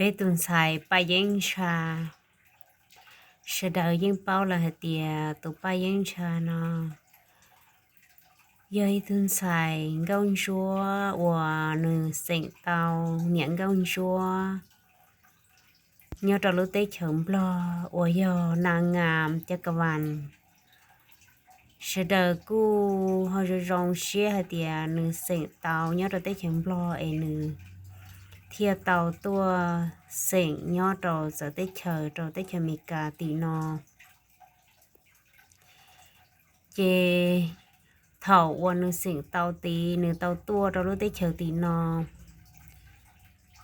Peb tus ntxhais Paj Yeeb Ntsha, sawv daws yeej paub lawm hais tias tus Paj Yeeb Ntsha no yog ib tug ntxhais nkauj ntsuab uas nws xeem tau niam nkauj ntsuab nyob rau lub teb chaws Nplog uas yog Na Nga Cas Ka Vas. Sawv daws kuj ho zoo zoo siab hais tias nws xeem tau nyob rau teb chaws Nplog es nws thiaj tau tuaj xeem nyob rau txawv teb chaws rau teb chaws Amelikas tim no. Ces thaum uas nws xeem tau tid nws tau tuaj rau lub teb chaws tim no,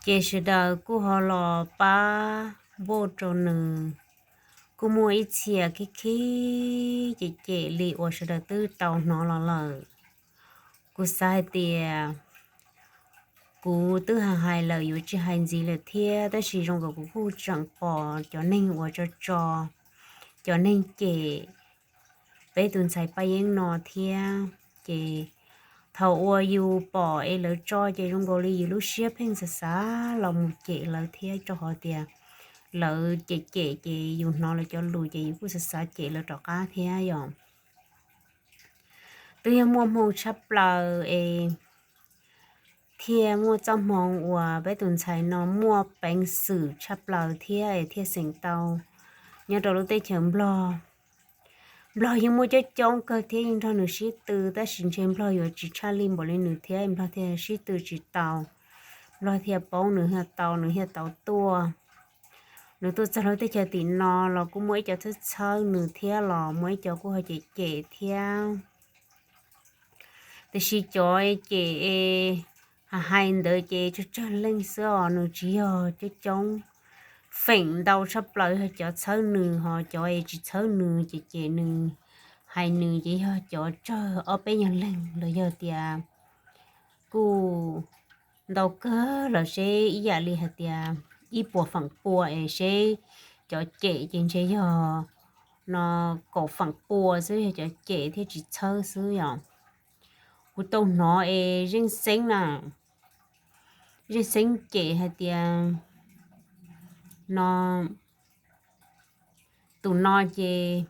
ces sawv daws kuj ho los pab vote rau nws. Kuj muaj ib txhia khib khib cem cem li uas sawv daws twb tau hnov los lawm. Kuv xav hais tias kuv twb hais hais lawm yuav tsis hais ntxiv lawm thiab, tab sis zoo nkaus kuv kuj tseem pom cov neeg uas tso tso, cov neeg cem peb tus ntxhais Paj Yeeb no thiab. Ces thaum uas yus pom es lawv tso ces zoo nkaus li yus lub siab pheej xav xav los mus cem lawv thiab, rau qhov tias lawv cem cem ces yus hnov lawv cov lus ces yus kuj xav xav cem lawv rov qab thiab yom. Twb yog muaj hmoo tshaj plaws es thiaj muaj txoj hmoo uas peb tus ntxhais no muaj peev xwm tshaj plaws thiab es thiaj xeem tau nyob rau lub teb chaws Nplog. Nplog yeej muaj coob coob kawg thiab yeej nrog nws sib tw, tab sis ntshe Nplog yuav tsis tshaj li npaum li nws thiab Nplog thiaj sib tw tsis tau. Nplog thiaj paub nws thiaj tau, nws thiaj tau tuaj. Nws tuaj txog lub teb chaws tim no los kuj muaj ib co txhawb txhawb nws thiab los muaj ib co kuj ho cem cem thiab. Tiam sis cov cem es hais hais ntawd ces tsawg tsawg leej xwb os, nws tsis yog coob coob. Feem ntau tshaj plaws yog cov txhawb nws, ho cov es tsis txhawb nws ces cem nws, hais nws ces yog cov tsawg ob peb nyuag leeg los yog tias kuj ntau kawg los seb ib yam li hais tias ib puas feem pua es seb cov cem ces ntshe yog no kaum feem pua xwb yog cov cem thiab tsis txhawb xwb yom. Kuv tau hnov es Zeej Xeeb na, Zeej Xeeb cem hais tias no tus no ces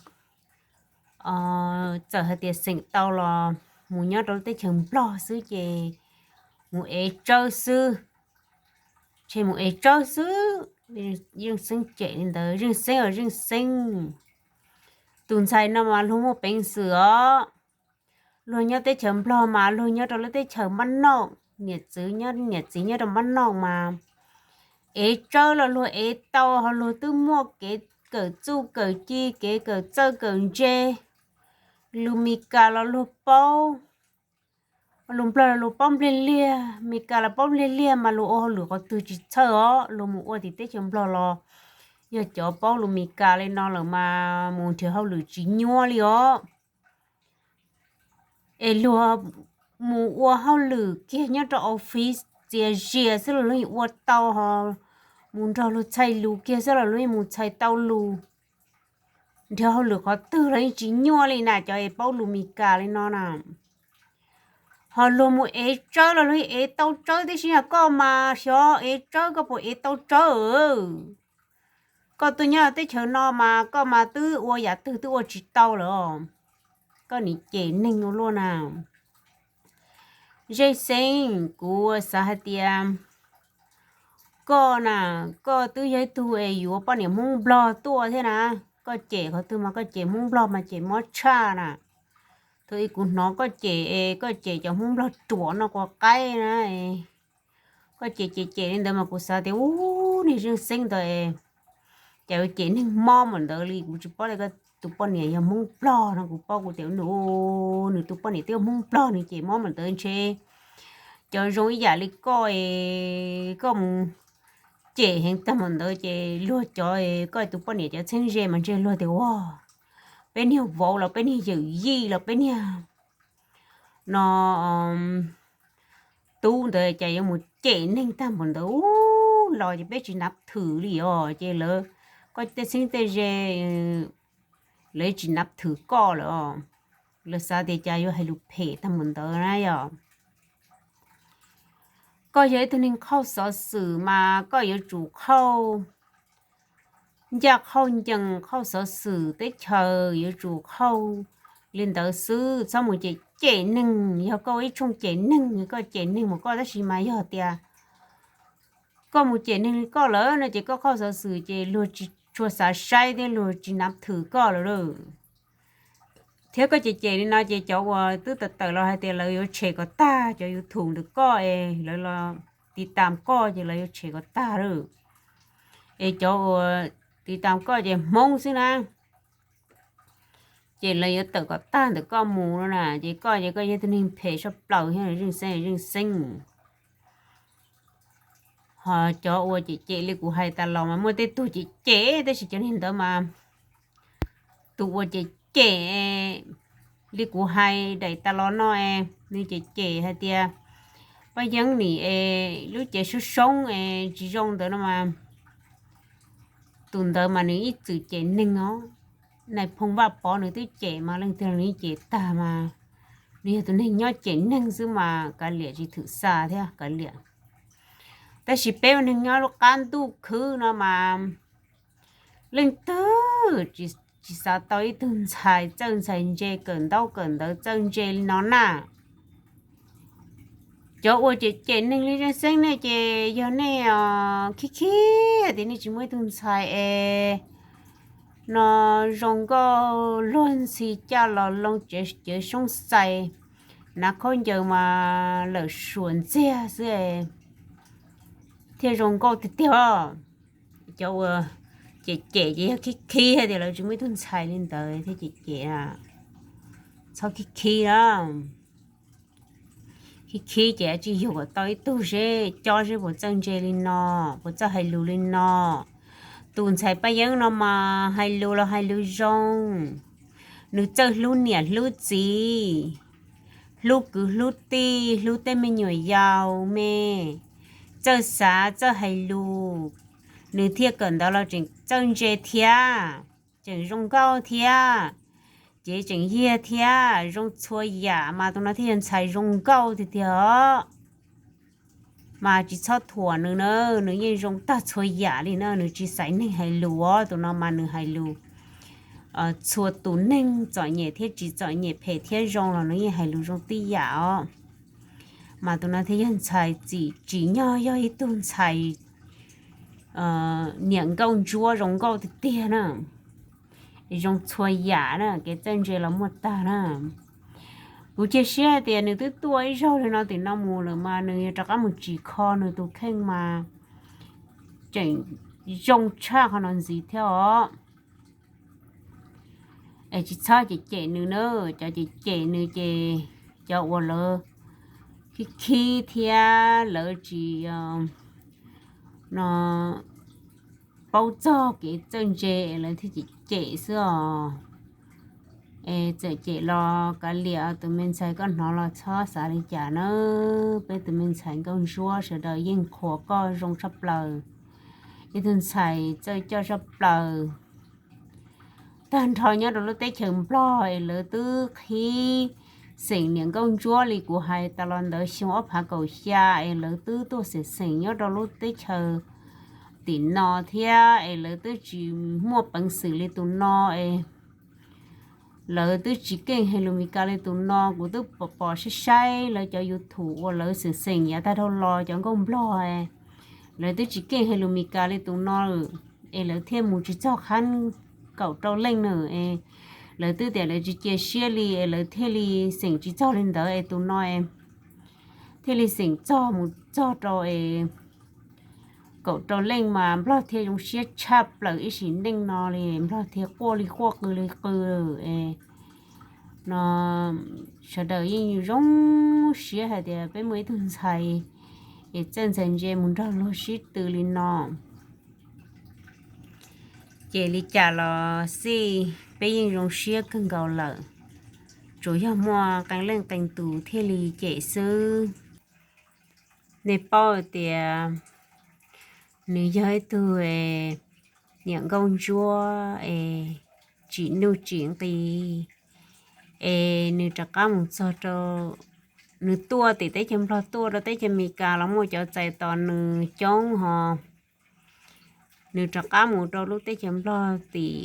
txawm hais tias xeem tau los mus nyob rau lub teb chaws Nplog xwb ces mus ev tsawb xwb, tshe mus ev tsawb xwb. Zeej Xeeb cem li ntawd, Zeej Xeeb os Zeej Xeeb, tus ntxhais no mas luag muaj peev xwm os. Luag nyob teb chaws Nplog mas luag nyob rau lub teb chaws Npab Noj, niam txiv nyob, niam txiv nyob rau Npab Noj mas ev tsawb los luag ev tau, ho luag twb muaj kev kawm txuj kawm ci, kev kawm txawj kawm ntse. Lus Mis Kas los luag paub, lus Nplog los luag paub npliag liag, Mis Kas los paub npliag liag mas luag ua hauj lwm qhov twg tsis txhawj os. Luag mus ua tim teb chaws Nplog los yog cov paub lus Mis Kas li no lawm mas mus nrhiav hauj lwm tsis nyuaj li os. Es luag mus ua hauj lwm kiag nyob rau office txias zias xwb los luag yeej ua tau, ho mus nrog luag txhais lus kiag xwb los luag yeej mus txhais tau lus. Nrhiav hauj lwm qhov twg los yeej tsis nyuaj li na, cov es paub lus Mis Kas li no na. Ho luag mus ev tsawb los luag yeej ev tau tsawb tib si na, koj mas xyov ev tsawb koj puas ev tau tsawb. Koj tuaj nyob teb chaws no mas koj mas twb ua yam twg twb ua tsis tau lawm. Koj nim cem neeg ua luaj na. Zeej Xeeb, kuv xav hais tias koj na, koj twb yog ib tug es yuav poj niam Hmoob Nplog tuaj thiab na. Koj cem qhov twg mas koj cem Hmoob Nplog mas cem mob tshaj na. Thaum ub kuv hnov koj cem es koj cem cov Hmoob Nplog ruam no quav qaib na. Koj cem cem cem li ntawd mas kuv xav tias ub, niag Zeej Xeeb ntawd cas yuav cem neeg mob npaum ntawd li. Kuv tsis paub li koj tus poj niam yog Hmoob Nplog no, kuv paub kuv tias nws, nws tus poj niam twb yog Hmoob Nplog nws cem mob npaum ntawd ntshe cov zoo ib yam li koj es koj mus cem heev tag npaum ntawd ces luag cov, koj tus poj niam cov txheeb ze mas ntshe luag tias ua peb niag vauv los peb niag yawm yij los peb niag no tub ntawd cas yuav mus cem neeg tag npaum ntawd. Ub, los ces peb tsis nav thwm li os, ces lawv, koj tej txheeb tej ze lawv tsis nav thwm koj lawm os. Lawv xav tias cas yuav hais lus phem tag npaum ntawd na yom. Koj yog ib tug neeg qhauj xov xwm mas koj yuav tsum qhauj ncaj qhauj ncees, qhauj xov xwm teb chaws yuav tsum qhauj li ntawd xwb, txhob mus cem cem neeg. Yog koj ua ib tshooj cem neeg, koj cem neeg mas koj, tab sis mas yog tias koj mus cem neeg li koj lawm no ces koj qhauj xov xwm ces luag tsis tshua xav saib thiab luag tsis nav thwm koj lawm. Thiab koj cem cem li no ces cov uas twb tawm tawm los hais tias lawv yuav tshem kom tag cov YouTube ntawm koj es lawv los tiv tam koj ces lawv yuav tshem kom tag lawm. Es cov uas tiv tam koj ces Hmoob xwb na, ces lawv yuav tawm kom tag ntawm koj mus no na. Ces koj ces koj yog tug neeg phem saj plaws thiab, zeej xeeb zeej xeeb. Ho cov uas cem cem li kuv hais tas los mas muaj tej tug cem cem, tab sis cov neeg ntawd mas tus uas cem cem li kuv hais daim tas los no es nws cem cem hais tias Paj Yeeb nim es lub cev soob soob es tsis zoo ntawd no mas, tus ntawd mas nws ib txwm cem neeg os. Nais phoo Vaj Pov nws twb cem mas leej twg los nws cem tag mas, nws yog tus neeg nyob cem neeg xwb mas kav liam, tsis thwm xa thiab kav liam. Tab sis peb ua neeg nyob lub qab ntuj khwb no mas leej twg tsis xav tau ib tug ntxhais txawj ntxhais ntse, kawm ntaub kawm ntawv txawj ntse li no na. Cov uas cem cem neeg li zeej xeeb nej ces yog nej khib khib tias nej tsis muaj ib tug ntxhais es no zoo nkauj luag ntxhi caj los loo cev soob xais, hnav khaub ncaws mas lawm suam ntxiag xwb thiaj zoo nkauj tiag tiag os. Cov uas cem cem ces yog khib khib hais tias lawv tsis muaj ib tug ntxhais li ntawd thiaj cem cem. Txhob khib khib na. Khib khib ces tsis yug kom tau ib tug seb, cob seb puas txawj ntse li no, puas txawj hais lus li no. Tus ntxhais Paj Yeeb no mas hais lus los hais lus zoo, nws txawj hlub niam hlub txiv, hlub kwv hlub tij, hlub tej me nyuam yaus me, txawj xav txawj hais lus, nws thiaj kawm ntawv los tseem txawj ntse thiab, tseem zoo nkauj thiab, cev tseem yiag thiab, zoo txhua yam mas tus no thiaj yog ntxhais zoo nkauj tiag tiag os. Mas tsis txhob thuam nws na, nws yeej zoo tag txhua yam li na, nws tsis xaiv neeg hais lus os, tus no mas nws hais lus txhua tus neeg txom nyem thiab tsis txom nyem phem thiab zoo los nws yeej hais lus zoo tib yam os. Mas tus no thiaj yog ntxhais txim tsim nyog yog ib tug ntxhais niam nkauj ntsuab zoo nkauj tiag tiag na, zoo txhua yam na, kev txawj ntse los muaj tag na. Kuv cia siab hais tias nws twb tuaj ib zaug li no tim no mus lawm mas nws yuav rov qab mus tsim kho nws tus kheej mas tseem zoo tshaj qhov no ntxiv thiab os. Es tsis txhob cem cem nws na, cov cem cem nws ces cov uas lawv khib khib thiab lawv tsis no paub txog kev txawj ntse es lawv thiaj cem cem xwb os. Es txawm cem los kav liam, tus me ntxhais koj hnov los txhob xav li cas na. Peb tus me ntxhais nkauj ntsuab sawv daws yeej qhuas koj zoo tshaj plaws, ib tug ntxhais txawj coj tshaj plaws. Tag nrho nyob rau lub teb chaws Nplog es lawv twb qhib xeem niam nkauj ntsuab li kuv hais tas los ntawd xyoo ob phav kaum xya es lawv twb tuaj xeem xeem nyob rau lub teb chaws tim no thiab es lawv twb tsis muaj peev xwm li tus no es lawv twb tsis keej hais lus Meskas li tus no. Kuv twb pom pom saib saib lawv cov YouTube uas lawv xeem xeem yav tag dhau los cov nkauj Nplog, lawv twb tsis keej hais lus Meskas li tus no lawm es lawv thiaj mus tsis txog qhab kaum rau leej na. Es lawv twb tias lawv tsis cia siab li es lawv thiaj li xeem tsis txog li ntawd es tus no thiaj li xeem txog mus txog rau es kaum rau leej mas Nplog thiaj zoo siab tshaj plaws ib sim neej no li, Nplog thiaj quaj li quaj qw li qw es no sawv daws yeej zoo siab hais tias peb muaj ib tug ntxhais es txawj ntxhais ntse mus nrog luag sib tw li no. Ces li cas los xij peb yeej zoo siab kawg nkaus lawm, tsuas yog muaj qee leej qee tus thiaj li cem xwb. Nej paub tias nws yog ib tug niam nkauj ntsuab es tsim nuj tsim nqis, es nws rov qab mus txog rau nws tuaj tim teb chaws Nplog tuaj rau teb chaws Amelikas los muaj cov txais tos nws coob ho nws rov qab mus rau lub teb chaws Nplog tim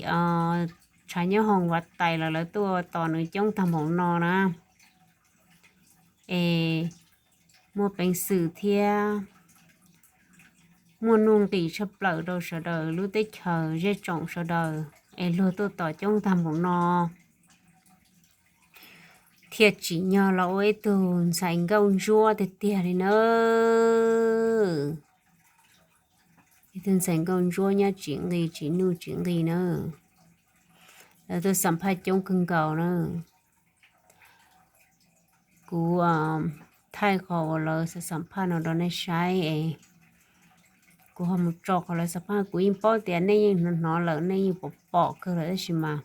tshav nyob hoom Vav Tais los lawv tuaj tos nws coob tag npaum no na. Es muaj peev xwm thiab muaj nuj nqis tshaj plaws rau sawv daws lub teb chaws zej tsoom sawv daws es luag tuaj tos coob tag npaum no thiaj tsim nyog los ua ib tug ntxhais nkauj ntsuab tiag tiag li na. Ib tug ntxhais nkauj ntsuab nyob tsis nqi tsis nuj tsis nqi na. Lawv tuaj xam phaj coob kawg nkaus na. Kuv thaij qhov uas lawv xam phaj no rau nej saib es kuv ho mus tso qhov lawv xam phaj, kuv yeej paub tias nej yeej hnov hnov lawm, nej yeej pom pom kawg lawm tab sis mas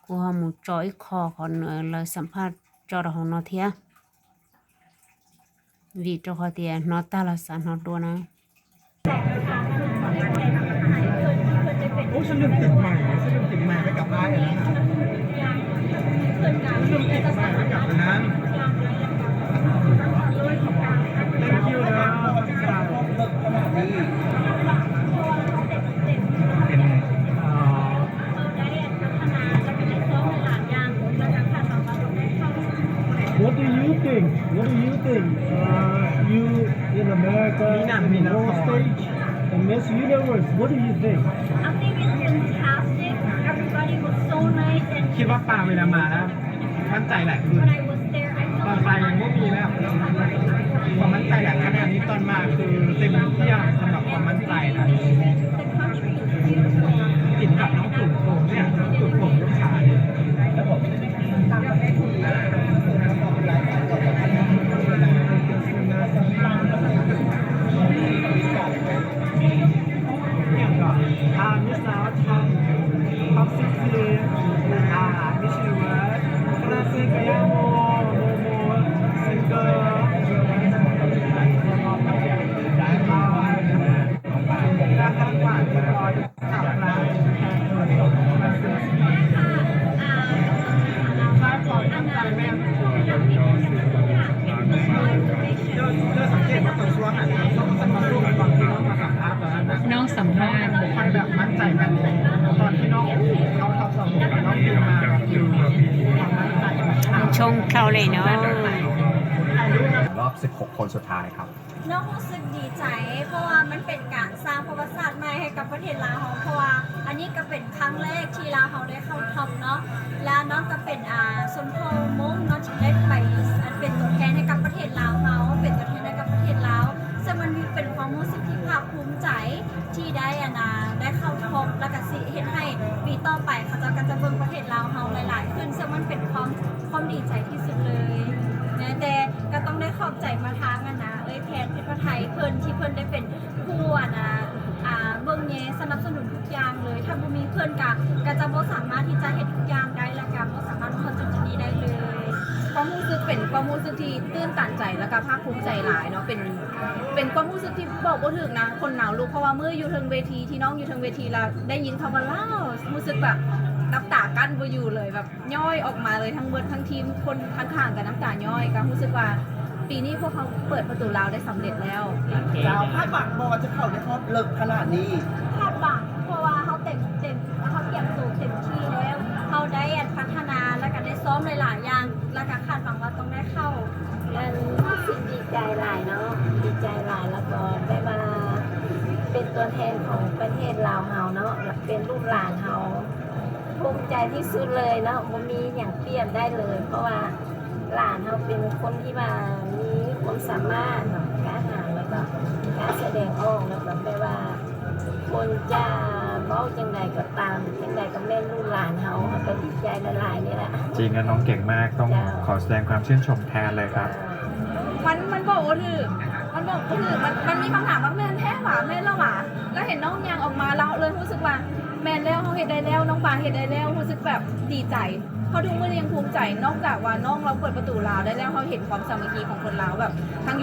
kuv ho mus tso ib qho qhov lawv xam phaj tso rau hauv no thiab, vim rau qhov tias hnov tag los xav hnov dua na. What do you think? What do you think? Uh, you in America, in the world stage, and Miss Universe, what do you think? I think it's fantastic. Everybody was so nice and คิดว่าปาเวลามาแล้ว มั่นใจแหละ when I was there, I ตอน felt ไปยังไม่มีแล้ว ความมั่นใจแหละ ขนาดนี้ตอนมาคือเต็มเปี่ยมสำหรับความมั่นใจนะ the country is beautiful. ติดกับน้องจุ๋มผมเนี่ย จุ๋มผมลูกชาย อย่างก็ อ่า Miss Laos Top sixteen อ่า Miss Universe คณะเซกายาโมโมโม Singer น้องสัมภาษณ์ น้องชงเข้าเลยเนาะ รอบสิบหกคนสุดท้ายครับ น้องรู้สึกดีใจ เพราะว่ามันเป็นการสร้างประวัติศาสตร์ใหม่ให้กับประเทศลาวเรา เพราะว่าอันนี้ก็เป็นครั้งแรกที่ลาวเราได้เข้า top เนาะ และน้องก็เป็นอ่าชนเผ่ามงเนาะ ที่ได้ไปเป็นตัวแทนให้กับประเทศลาวเรา เป็นตัวแทนให้กับประเทศลาว ซึ่งมันมีเป็นความรู้สึกที่ภาคภูมิใจ ที่ได้อันน่ะได้เข้า top แล้วก็สิเฮ็ดให้ปีต่อไปเขาเจ้าก็จะเบิ่งประเทศลาวเราหลายๆขึ้น ซึ่งมันเป็นความความดีใจที่สุดเลยนะ แต่ก็ต้องได้ขอบใจมาทางอันน่ะเอ้ยแพทย์เพชรไทยเพิ่นที่เพิ่นได้เป็นผู้อันน่ะอ่าเบิ่งแยงสนับสนุนทุกอย่างเลย ถ้าบ่มีเพิ่นก็ก็จะบ่สามารถที่จะเฮ็ดทุกอย่างได้ แล้วก็บ่สามารถมาฮอดจุดนี้ได้เลย ความรู้สึกเป็นความรู้สึกที่ตื้นตันใจแล้วก็ภาคภูมิใจหลายเนาะ เป็นเป็นความรู้สึกที่บอกบ่ถูกนะ คนหนาวลุก เพราะว่าเมื่ออยู่เทิงเวที ที่น้องอยู่เทิงเวทีแล้วได้ยินคำว่าลาว รู้สึกแบบน้ำตากั้นบ่อยู่เลย แบบย้อยออกมาเลย ทั้งเบิดทั้งทีม คนข้างๆก็น้ำตาย้อย ก็รู้สึกว่าปีนี้พวกเขาเปิดประตูลาวได้สำเร็จแล้ว เจ้า คาดหวังบ่ว่าจะเข้าในรอบลึกขนาดนี้ คาดหวัง เพราะว่าเขาเต็มเต็มเขาเตรียมตัวเต็มที่แล้ว เขาได้อันพัฒนาแล้วก็ได้ซ้อมหลายๆอย่าง แล้วก็คาดหวังว่าต้องได้เข้า มันรู้สึกดีใจหลายเนาะ ดีใจหลาย แล้วก็ได้มาเป็นตัวแทนของประเทศลาวเฮาเนาะ เป็นลูกหลานเฮา ภูมิใจที่สุดเลยเนาะ บ่มีอย่างเปรียบได้เลย เพราะว่าหลานเฮาเป็นคนที่ว่ามีความสามารถเนาะ กล้าหาญ แล้วก็กล้าแสดงออก แล้วก็แปลว่า คนจะเว้าจั่งใดก็ตาม จั่งใดก็แม่นลูกหลานเฮา เฮาก็ดีใจหลายๆนี่แหละ จริงนะ น้องเก่งมาก ต้อง เจ้า ขอแสดงความชื่นชมแทนเลยครับ มันมันบอกบ่ถูก มันบอกบ่ถูก มันมันมีคำถามว่าแม่นแท้หวา แม่นแล้วหวา แล้วเห็นน้องย่างออกมา เราเลยรู้สึกว่าแม่นแล้ว เฮาเฮ็ดได้แล้ว น้องปางเฮ็ดได้แล้ว รู้สึกแบบดีใจ เพราะทุกมื้อนี้ยังภูมิใจ นอกจากว่าน้องเราเปิดประตูลาวได้แล้ว เฮาเห็นความสามัคคีของคนลาวแบบทั้งอยู่